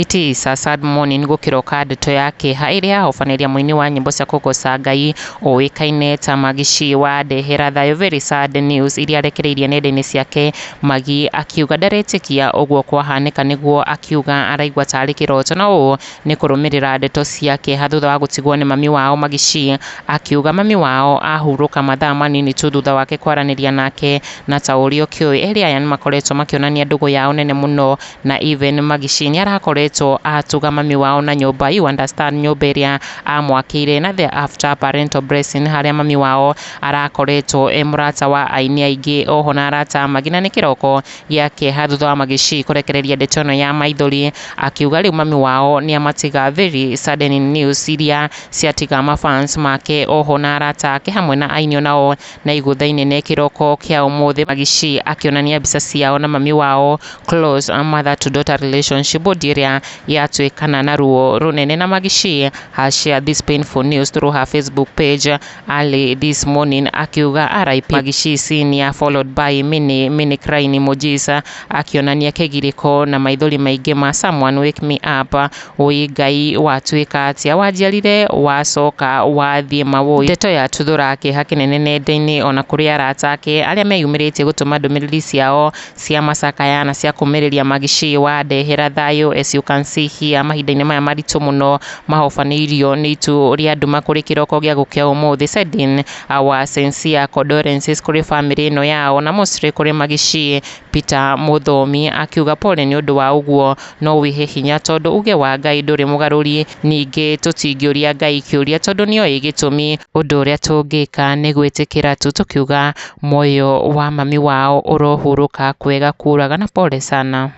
It is a sad morning gũkĩroka ndeto ya kĩeha ĩrĩa yahobanĩria mũini wa nyĩmbo cia kũgoca Ngai ũĩkaine ta Magishi wa Ndehera Thayũ. Very sad news iria arekereirie nenda-inĩ ciake. Magi akiuga ndaretĩkia ũguo kwahanĩka, nĩguo akiuga araigua tarĩ kĩroto, na ũũ nĩ kũrũmĩrĩra ndeto cia kĩeha thutha wa gũtigwo nĩ mami wao. Magishi akiuga mami wao ahurũka mathaa manini tu thutha wake kwaranĩria nake, na ta ũrĩa ũkĩũĩ erĩ aya nĩ makoretwo makĩonania ndũgũ yao nene mũno, na even Magishi nĩ arakoretwo atuga mami wao na nyũmba, you understand, nyũmba ĩrĩa amwakĩire, na the after parental blessing harĩa mami wao arakoretwo e mũrata wa aini aingĩ oho na arata a Magi. Na nĩ kĩroko gĩa kĩeha thutha wa Magishi kũrekereria ndeto ĩno ya maithori akiuga rĩu mami wao nĩ amatiga. Very saddening news iria ciatiga mafans make oho na arata ake hamwe na aini onao na igũtha inene. Kĩroko kĩa ũmũthĩ Magishi akĩonania mbica ciao na mami wao, close mother to daughter relationship ĩrĩa yatuĩkana na ruo rũnene, na Magishi has shared this painful news through her Facebook page early this morning akiuga RIP Magishi Senior, followed by many many crying emojis, akĩonania kĩgirĩko na maithori maingĩ ma someone wake me up. Ũi Ngai, watuĩka atĩa? Wanjiarire wacoka wathiĩ mawũi. Ndeto yatuthũra kĩeha kĩnene nenda-inĩ, ona kũrĩ arata ake arĩa meyumĩrĩtie gũtũma ndũmĩrĩri ciao cia macakaya na cia kũmĩrĩria Magishi wa Ndehera Thayũ. As you can see here, mahinda-inĩ maya maritũ mũno mahobanĩirio nĩ itu rĩa nduma kũrĩ kĩroko gĩa gũkĩa ũmũthĩ, sending our sincere condolences kũrĩ family ĩno yao na mostly kũrĩ Magishi. Peter Mũthomi akiuga pole nĩ ũndũ wa ũguo, no wĩhe hinya tondũ uge wa Ngai ndũrĩ mũgarũri. Ningĩ tũtingĩũria Ngai kĩũria tondũ nĩoĩ gĩtũmi. Ũndũ ũrĩa tũngĩka nĩ gwĩtĩkĩra tu, tũkiuga muoyo wa mami wao ũrohurũka kwega kũraga, na pole sana.